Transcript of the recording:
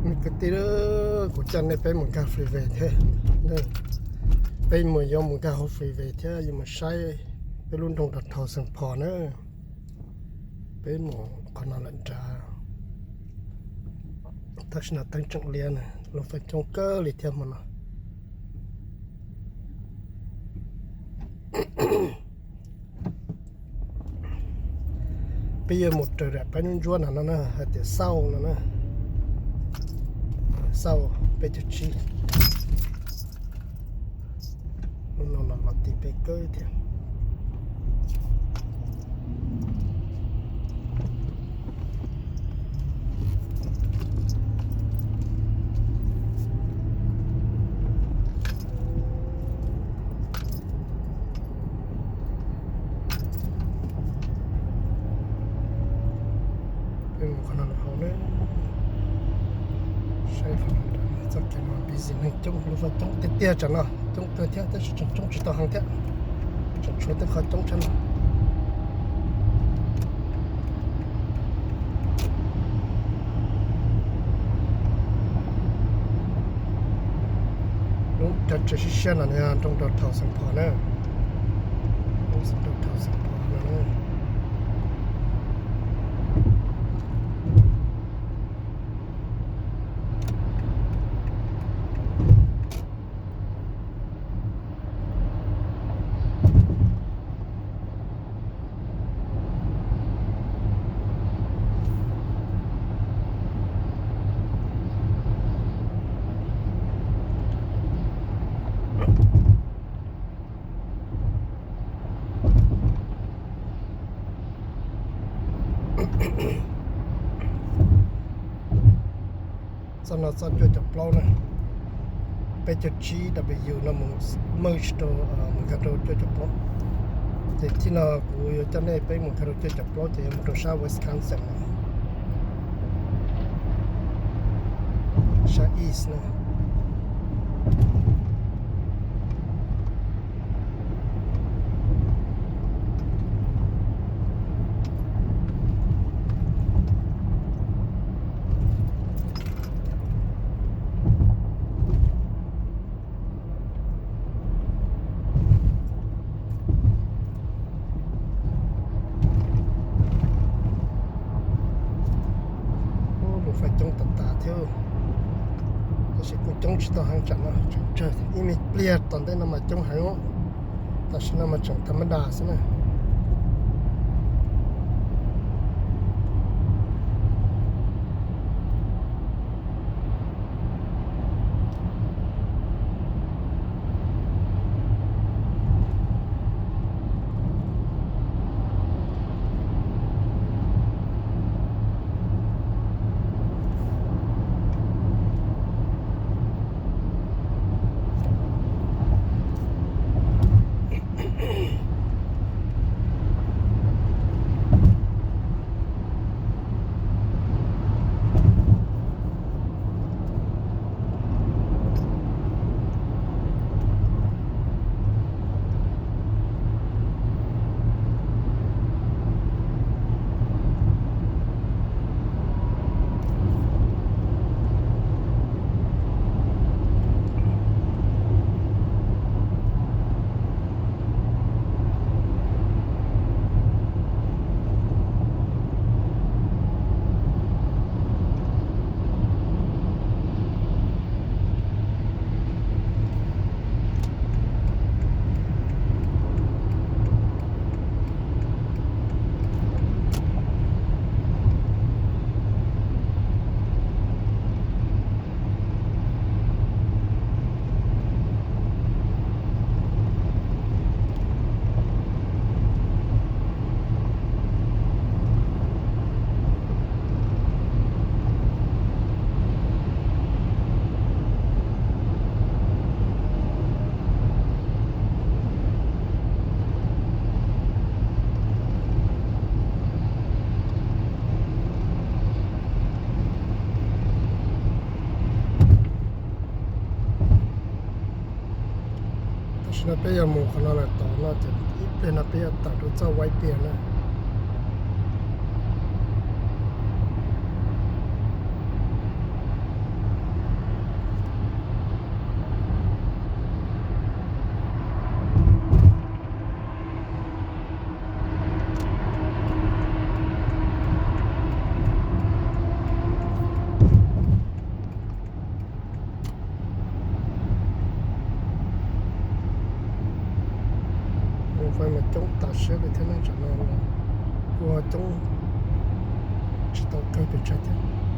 Kwv tij, kuv coj nej peb mus nkag freeway thiab. Peb mus yuav mus nkag hauv freeway thiab yuav mus saib peb lub nroog Rau Thau Xeem Phos na. Peb mus qhov no lawm nrad. Tam sim no teeb tseem liab na, luag feem coob kawg li thiab hmo no. Peb yuav mus raws daim pab ntsuab ntsuab no no na, hais tias South no na. South peb caug tsib. Lub no los los tim peb kawg thiab. Peb mus qhov no lawm hauv na. Saib txoj kev no busy, neeg coob, lub fab coob tiag tiag tsam no, coob kawg thiab tab sis tseem coob tsis tau heev thiab. Tseem tshuav tej qhov coob tshaj no. Lub cov tsev siab siab no yog nroog Rau Thau Xeem Phos na. Nroog Rau Thau Xeem Phos no. Txoj no txoj cuaj caum plaub na, peb caug tsib W no mus merge rau, mus nkag rau cuaj caum plaub. Ces txij no kuv yuav coj nej peb mus nkag rau cuaj caum plaub ces yuav mus rau sab Wisconsin na, sab east na. Lub fab coob tas tas thiab, tab sis kuj coob tsis tau heev tsam no, tseem tsawg ib me pliag tom ntej no mas coob heev. Tam sim no mas tseem tham mab das xwb na. Tam sim no peb yuav mus qhov no lawm, tom no ces ib pliag no peb yuav tawm rau txoj White Bear na. siab li thiab ne, tsam no ua coob tsis tau kawg pes tsawg thiab.